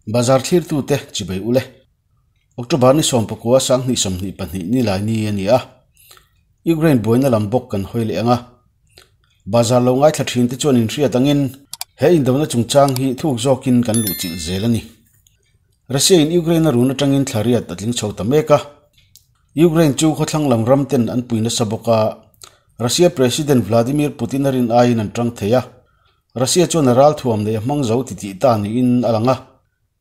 Bazar thlirtute chibai ule. October ni 19 2022 ni lai ni ani a. Ukraine buaina lam bawk kan hawi leh ang a. Bazar lo ngaithla thin te chuan inhriat angin he indona chungchang hi thuk zawkin kan luhchilh zel a ni. Russia in Ukraine a run atangin thla riat a tling chho ta mek a. Ukraine chu khawthlang lam ram ten an pui nasa bawk a, Russia President Vladimir Putin a rin aiin an tang thei a. Russia chuan a ralthuam nei a hmang zo ti tih ta niin a lang a,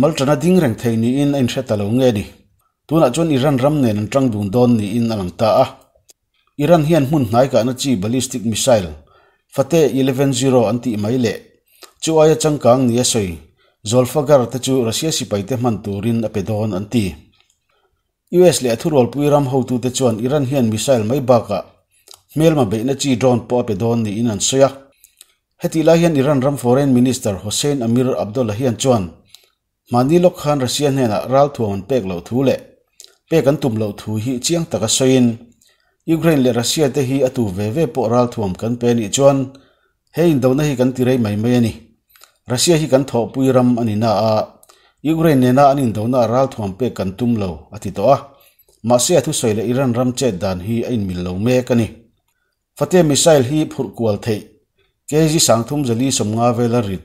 Maltana ding reng thei niin a inhre ta lo nge ni? Tunah chuan Iran ram nen an tang dun dawn niin a lang ta a. Iran hian hmun hnai kahna chi ballistic missile Fateh 11-0 an tih mai leh chu aia changkang nia sawi Zolfaghar te chu Russia sipaite hman turin a pe dawn an ti. US leh a thurualpui ram hotute chuan Iran hian missile mai bakah hmelma beihna chi drone pawh a pe dawn niin an sawi a. Hetih lai hian Iran ram Foreign Minister Hossein Amir Abdollahian chuan mahni lawk khan Russia hnenah ralthuam an pek loh thu leh pek an tum loh thu hi chiang taka sawiin Ukraine leh Russia te hi a tu ve ve pawh ralthuam kan pe anih chuan He indona hi kan ti rei mai mai a ni. Russia hi kan thawhpui ram a ni na a, Ukraine nena an indona a ralthuam pek kan tum lo, a ti tawh a. Mahse a thusawi leh Iran ram chet dan hi a inmil lo mek a ni. Fateh missile hi phurh kual theih, kg 3350 vela rit,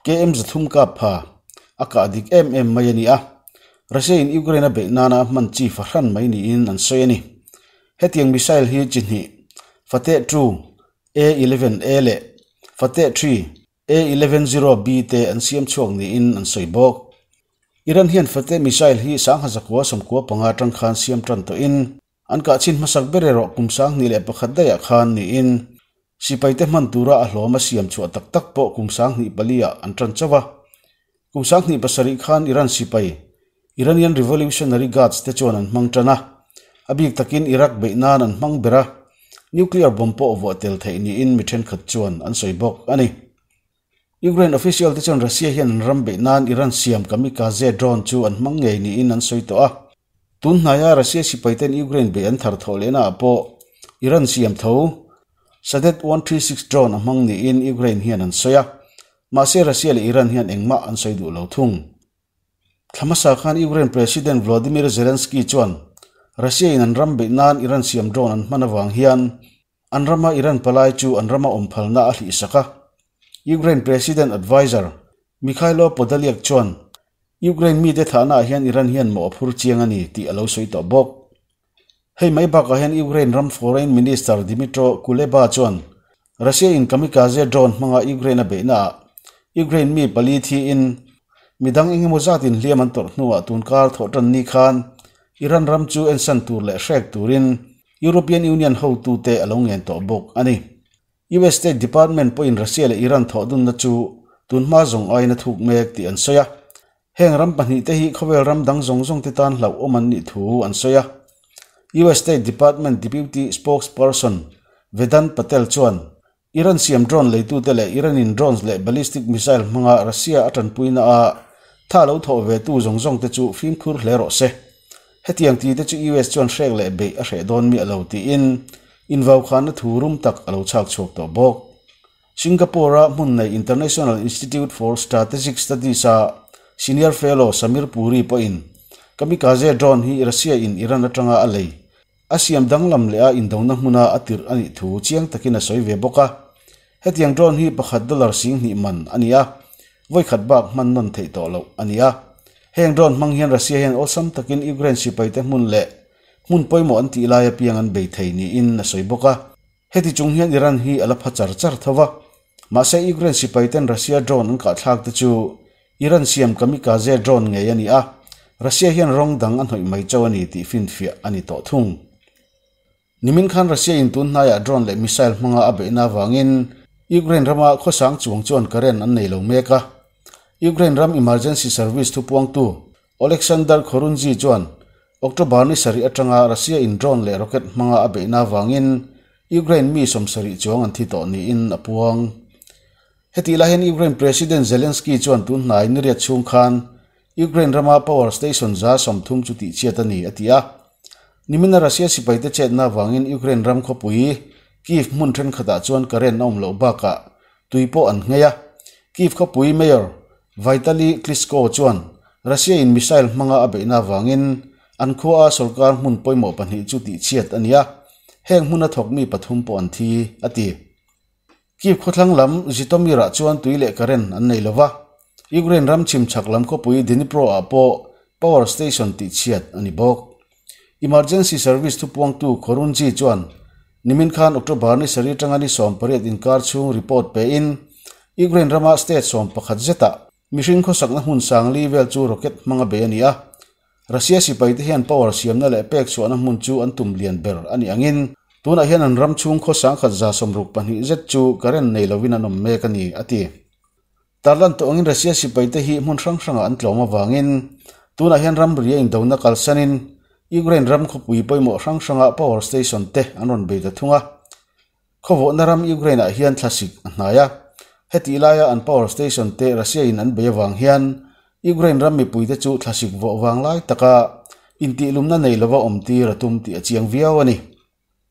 km 300 kap pha, a kah dik em em mai a ni a. Russia in Ukraine a beih nana a hman chi fahran mai niin an sawi a ni. Hetiang missile hi chi hnih, Fateh 2, A11A leh Fateh 3, A110B te an siam chhuak niin an sawi bawk. Iran hian Fateh missile hi 1995 atang khan siam tan tawhin an kah chhin hmasak ber erawh kum 2001 daihah khan niin sipaite hman tura a hlawm a siam chhuah tak tak pawh kum 2004 ah an tan chauh a. Kum 2007 khan Iran sipai, Iranian Revolutionary Guards te chuan an hmang tan a, a bik takin Iraq beih nan an hmang ber a, nuclear bomb pawh vuah tel theih niin mi thenkhat chuan an sawi bawk a ni. Ukraine official te chuan Russia hian an ram beih nan Iran siam kamikaze drone chu an hmang ngei niin an sawi tawh a. Tun hnaia Russia sipaiten Ukraine beih an thar thawh lehnaah pawh Iran siam tho Shahed 136 drone a hmang niin Ukraine hian an sawi a, mahse Russia leh Iran hian engmah an sawi duh lo thung. Thla hmasa khan Ukraine President Volodymyr Zelensky chuan Russia in an ram beih nan Iran siam drone an hman avang hian an rama Iran palai chu an rama awm phalna a hlihsak a. Ukraine President Adviser Mykhailo Podolyak chuan Ukraine mite thahnaah hian Iran hian mawh a phur chiang a ni tih a lo sawi tawh bawk. Hei mai bakah hian Ukraine ram Foreign Minister Dmytro Kuleba chuan Russia in kamikaze drone hmanga Ukraine a beihnaah Ukraine mi pali thiin midang engemaw zatin hliam an tawrh hnuah tunkar thawh tan ni khan Iran ram chu ensan tur leh hrek turin European Union hotute a lo ngen tawh bawk a ni. US State Department pawhin Russia leh Iran thawh dunna chu tunhma zawng aiin a thuk mek tih an sawi a. Heng ram pahnihte hi khawvel ram dang zawng zawng te tan hlauhawm an nih thu an sawi a. US State Department Deputy Spokesperson Vedant Patel chuan Iran siam drone leitute leh Iran in drones leh ballistic missile hmanga Russia a tanpuina a tha lo thawh ve tu zawng zawng te chu fimkhur hle rawh se. Hetiang ti te chu US chuan hrek leh beih a hreh dawn miah lo tiin invaukhanna thu rum tak a lo chhak chhuak tawh bawk. Singapore-a hmun nei International Institute for Strategic Studies-a Senior Fellow Samir Puri pawhin kamikaze drone hi Russia-in Iran atanga a lei a siam danglam leh a indona hmuna a tirh a nih thu chiang takin a sawi ve bawk a. Hetiang drone hi pakhat dollar 2000 man a ni a, vawikhat bak hman nawn theih tawh loh a ni a. Heng drone hmang hian Russia hian awlsam takin Ukraine sipaite hmun leh hmun pawimawh an tih lai apiang an bei thei niin a sawi bawk a. Heti chung hian Iran hi a la pha char char tho va, mahse Ukraine sipaiten Russia drone an kahthlak te chu Iran siam kamikaze drone ngei a ni a, Russia hian rawng dang a hnawih mai chauh a ni tih finfiah a ni tawh thung. Nimin khan Russia in tun hnaiah drone leh missile hmanga a beihna avangin Ukraine rama khawsang chuang chuan current an nei lo mek a. Ukraine ram emergency service thupuangtu Oleksandr Khorunzhyi chuan October ni sarih atanga Russia in drone leh rocket hmanga a beihna avangin Ukraine mi 70 chuang an thi tawh niin a puang. Hetih lai hian Ukraine President Zelensky chuan tun hnai ni riat chhung khan Ukraine rama power station 30 chu tihchhiat a ni a ti a. Nimina Russia sipaite chetna avangin Ukraine ram khawpui Kyiv hmun thenkhatah chuan current a awm loh bakah tui pawh an nghei a. Kyiv khawpui Mayor Vitali Klitschko chuan Russia in missile hmanga a beihna avangin an khua a sorkar hmun pawimawh pahnih chu tihchhiat a ni a, heng hmuna thawk mi pathum pawh an thi, a ti. Kyiv khawthlang lam Zhytomyr ah chuan tui leh current an nei lova, Ukraine ram chhim chhak lam khawpui Dnipro ah pawh power station tihchhiat a ni bawk. Emergency service thupuangtu Khorunzhi chuan nimin khan October ni sarih atanga ni 18 inkar chhung report pein Ukraine rama state 11 zetah mihring khawsakna hmun sangli vel chu rocket hmanga bei a ni a. Russia sipai te hian power siamna leh pek chhuahna hmun chu an tum lian ber a ni angin tunah hian an ram chhung khaw 162 zet chu current nei lovin an awm mek a ni, a ti. Tarlan tawh angin Russia sipai te hi hmun hrang hrangah an tlawm avangin tunah hian ram ria indona kalsanin Ukraine ram khawpui pawimawh hrang hrangah power station te an rawn bei ta thung a. Khawvawhna ram Ukraine ah hian thlasik a hnai a, hetih laia an power station te Russia in an bei avang hian Ukraine ram mipui te chu thlasik vawh vang lai taka intihlumna nei lova awm tir a tum tih a chiang viau a ni.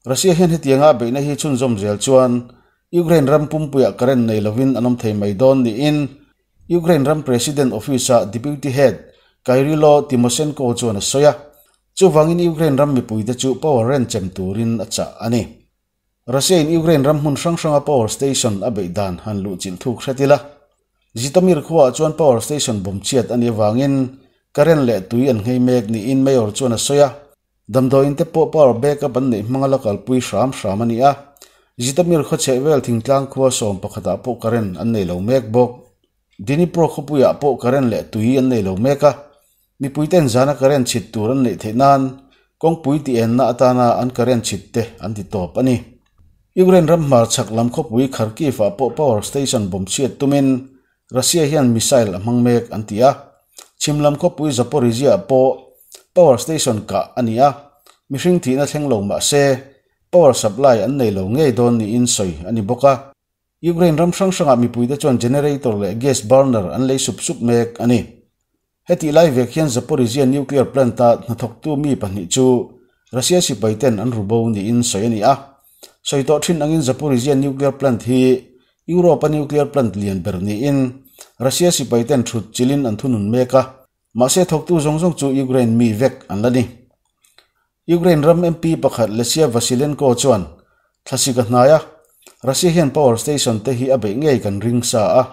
Russia hian hetianga a beihna hi chhunzawm zel chuan Ukraine ram pumpuiah current nei lovin an awm thei mai dawn niin Ukraine ram President Office-a Deputy Head Kyrylo Tymoshenko chuan a sawi a, chuvangin Ukraine ram mipuite chu power ren chem turin a chah a ni. Russia in Ukraine ram hmun hrang hranga power station a beih dan han luh chilh thuk hret ila. Zhytomyr khuaah chuan power station bawm chhiat a nih avangin current leh tui an nghei mek niin Mayor chuan a sawi a. Damdawiin te pawh power backup an neih hmanga la kalpui hram hram a ni a. Zhytomyr khaw chheh vel thingtlang khua sawm pakhatah pawh current an nei lo mek bawk. Dnipro khawpuiah pawh current leh tui an nei lo mek a. Mipuiten zana current chhit tur an neih theih nan kawngpui ti enna atana an current chhit te an ti tawp a ni. Ukraine ram hmarchhak lam khawpui Kharkiv-ah pawh power station bawm chhiat tumin Russia hian missile a hmang mek an ti a. Chhim lam khawpui Zaporizhzhia-ah pawh power station kah a ni a, mihring thihna thleng lo mah se power supply an nei lo ngei dawn niin sawi a ni bawk a. Ukraine ram hrang hrangah mipuite chuan generator leh gas burner an lei sup sup mek a ni. Hetih lai vek hian Zaporizhzhia nuclear plant-a hnathawktu mi pahnih chu Russia sipaiten an ru bo niin sawi a ni a. Sawi tawh thin angin Zaporizhzhia nuclear plant hi Europe-a nuclear plant lian ber niin Russia sipaiten thut chilin an thunun mek a, mahse thawktu zawng zawng chu Ukraine mi vek an la ni. Ukraine ram MP pakhat Lesia Vasilenko chuan thlasik a hnai a, Russia hian power station te hi a beih ngei kan ring sa a,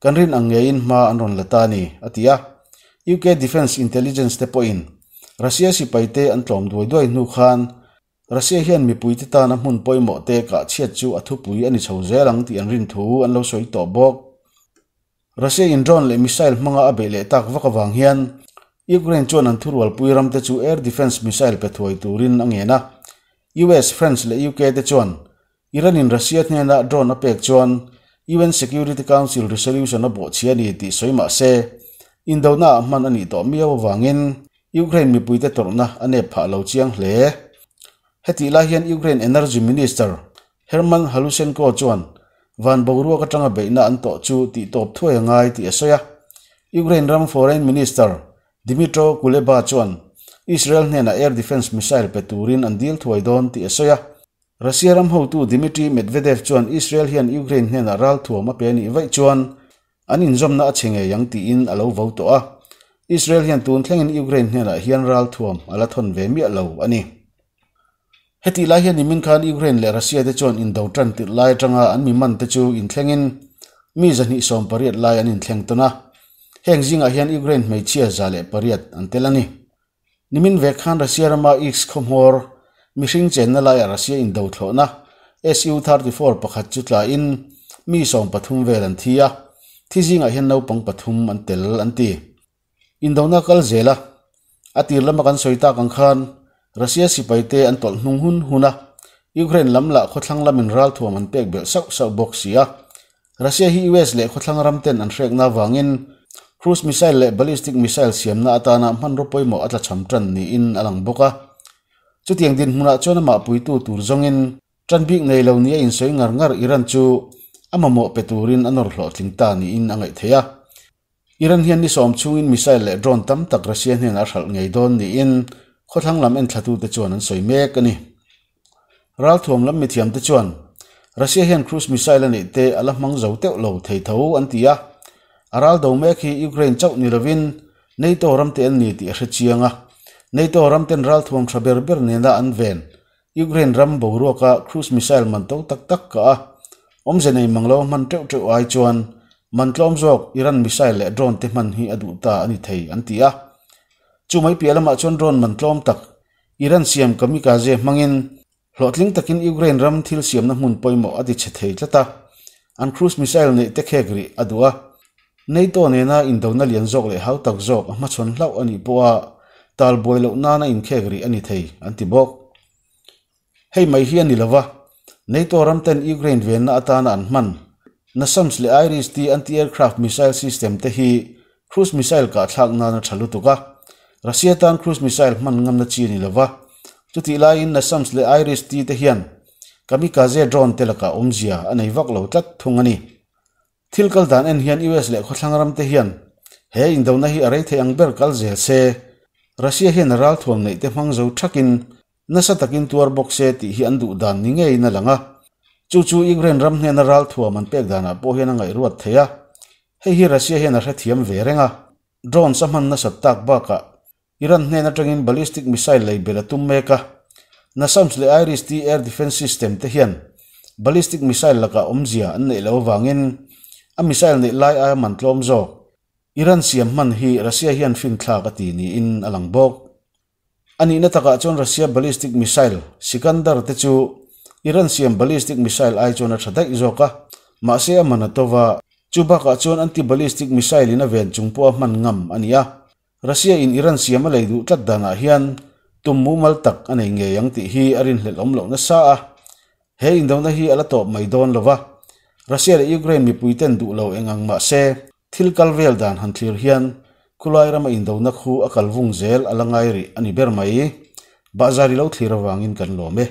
Kan rin ang ngeiin hma an rawn la ta a ni, a ti a. UK Defence Intelligence te pawhin Russia sipaite an tlawm duai duai hnu khan Russia hian mipuite tana hmun pawimawh te kah chhiat chu a thupui a ni chho zel ang tih an rin thu an lo sawi tawh bawk. Russia in drone leh missile hmanga a beih leh tak vak avang hian Ukraine chuan an thurualpui ramte chu air defence missile pe thuai turin a ngen a. US, France leh UK te chuan Iran in Russia hnena drone a pek chuan UN Security Council resolution a bawhchhia a ni tih sawi mah se, indona ah hman a nih tawh miau avangin Ukraine mipuite tawrhna a nep phah lo chiang hle. Hetih lai hian Ukraine Energy Minister Herman Halushchenko chuan van boruak atanga beihna an tawh chu tihtawp thuai a ngai tih a sawi a. Ukraine ram Foreign Minister Dmytro Kuleba chuan Israel hnenah air defence missile pe turin an dil thuai dawn tih a sawi a. Russia ram hotu Dmitry Medvedev chuan Israel hian Ukraine hnenah ralthuam a pe a nih vaih chuan an inzawmna a chhe ngei ang tiin a lo vo tawh a. Israel hian tun thlengin Ukraine hnenah hian ralthuam a la thawn ve miah lo a ni. Hetih lai hian nimin khan Ukraine leh Russia te chuan indo tan tirh lai atanga an mi man te chu inthlengin mi 280 lai an inthleng tawn a. Heng zingah hian Ukraine hmeichhia 108 an tel a ni. Nimin vek khan Russia rama X khawhmawr mihring chenna laiah Russia indo thlawhna Su-34 pakhat chu tlain mi 13 vel an thi a, thi zingah hian naupang pathum an tel an ti. Indona kal zel a, a tir lama kan sawi tak ang khan Russia sipaite an tawlh hnung hun hun a, Ukraine lam lah khawthlang lamin ralthuam an pek belh sauh sauh bawk si a. Russia hi US leh khawthlang ram ten an hrekna avangin cruise missile leh ballistic missile siamna atana hmanraw pawimawh a tlachham tan niin a lang bawk a. Chutiang dinhmunah chuan amah puitu tur zawngin tan bik nei lo nia insawi ngar ngar Iran chu a mamawh pe turin a nawr hlawhtling ta niin a ngaih theih a. Iran hian ni sawm chhungin missile leh drone tam tak Russia hnenah a hralh ngei dawn niin khawthlang lam enthlatute chuan an sawi mek a ni. Ralthuam lam mithiamte chuan Russia hian cruise missile a neih te a la hmang zo teuh lo thei tho an ti a. A ral do mek hi Ukraine chauh ni lovin NATO ram te an ni tih a hre chiang a. NATO ram ten ralthuam tha ber ber nena an ven Ukraine ram boruaka cruise missile man to tak tak ka a. Awmze nei mang lo hman teuh teuh ai chuan man tlawm zawk Iran missile leh drone te hman hi a duh ta a ni thei an ti a. Chu mai piah lamah chuan drone man tlawm tak Iran siam kamikaze hmangin Hlawhtling takin Ukraine ram thil siamna hmun pawimawh a ti chhe thei tlat a, an cruise missile neih te khek rih a duh a. NATO nena indona lian zawk leh hau tak zawk a hmachhawn hlauh a nih pawha tal buai loh nana inkhek rih a ni thei, an ti bawk. Hei mai hi a ni lova, NATO ram ten Ukraine venna atana an hman NASAMS leh IRIS-T anti-aircraft missile system te hi cruise missile kahthlak nan a tha lutuk a. Russia tan cruise missile hman ngamna chi a ni lova, Chutih laiin NASAMS leh IRIS-T te hian kamikaze drone te lakah awmzia a nei vak lo tlat thung a ni. Thil kal dan en hian US leh khawthlang ram te hian he indona hi a rei thei ang ber kal zel se, Russia hian a ralthuam neih te hmang zo thakin nasa takin tuar bawk se tih hi an duh dan ni ngeiin a lang a. Chu chu Ukraine ram hnena ralthuam an pek danah pawh hian a ngaihruat thei a, hei hi Russia hian a hrethiam ve reng a, drones a hman nasat tak bakah Iran hnen atangin ballistic missile lei belh a tum mek a, NASAMS leh IRIS-T air defence system te hian ballistic missile lakah awmzia an neih loh avangin a missile neih lai aia man tlawm zawk Iran siam hman hi Russia hian finthlak a ti niin a lang bawk. A nihna takah chuan Russia ballistic missile Sikandar te chu Iran siam ballistic missile ai chuan a tha daih zawk a, mahse a man a to va, chu bakah chuan anti-ballistic missile in a ven chung pawha hman ngam a ni a. Russia in Iran siam a lei duh tlat danah hian tum mumal tak a nei ngei ang tih hi a rinhlelh awm loh nasa a. He indona hi a la tawp mai dawn lo va, Russia leh Ukraine mipui ten duh lo eng ang mah se, thil kal vel dan han thlir hian khulai rama indona khu a kal vung zel a la ngai rih a ni ber mai. Bahzar i lo thlir avangin kan lawm e.